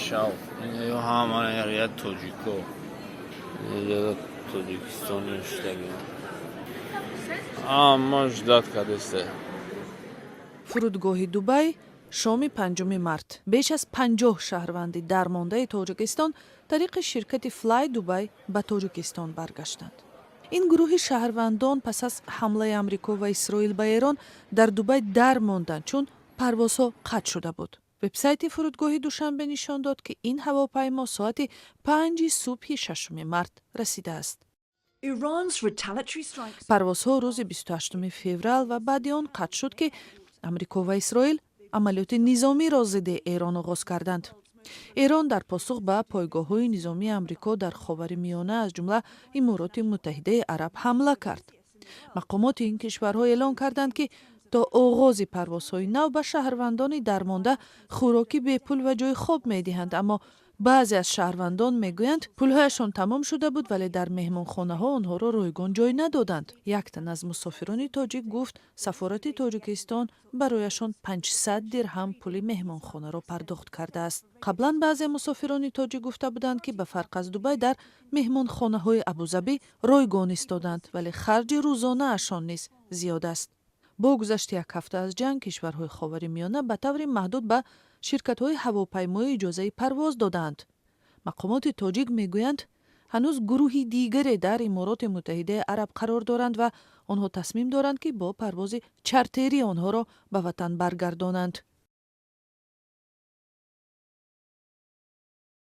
Шав ҳама я тоҷико тоҷикистони шудаги, ҳама ждать кардесте. Фурудгоҳи Дубай, шоми 5 март. Беш аз 50 шаҳрванди дармондаи Тоҷикистон тариқи ширкати Флай Дубай ба Тоҷикистон баргаштанд. Ин гурӯҳи шаҳрвандон пас аз ҳамлаи Амрико ва Исроил ба Эрон дар Дубай дар монданд, чун парвозҳо қатъ шуда буд. Вебсайти фурудгоҳи Душанбе нишон дод, ки ин ҳавопаймо соати 5-и субҳи 6 март расидааст. Парвозҳо рӯзи 28 феврал ва баъди он қатъ шуд, ки Амрико ва Исроил амалиёти низомиро зидди Эрон оғоз карданд. Эрон дар посух ба пойгоҳҳои низомии Амрико дар Ховари Миёна, аз ҷумла Имороти Муттаҳидаи Араб, ҳамла кард. Мақомоти ин кишварҳо эълон карданд, ки то оғози парвозҳои нав ба шаҳрвандони дармонда хӯроки бепул ва ҷои хоб медиҳанд. Аммо баъзе аз шаҳрвандон мегӯянд, пулҳояшон тамом шуда буд, вале дар меҳмонхонаҳо онҳоро ройгон ҷой надоданд. Як тан аз мусофирони тоҷик гуфт, сафорати Тоҷикистон барояшон 500 дирҳам пули меҳмонхонаро пардохт кардааст. Қаблан баъзе мусофирони тоҷик гуфта буданд, ки ба фарқ аз Дубай дар меҳмонхонаҳои Абузабӣ ройгон истоданд, вале харҷи рӯзонаашон низ зиёд аст. Бо гузашти як ҳафта аз ҷанг, кишварҳои Ховари Миёна ба таври маҳдуд ба ширкатҳои ҳавопаймоӣ иҷозаи парвоз додаанд. Мақомоти тоҷик мегӯянд, ҳанӯз гурӯҳи дигаре дар Имороти Муттаҳидаи Араб қарор доранд ва онҳо тасмим доранд, ки бо парвози чартерӣ онҳоро ба ватан баргардонанд.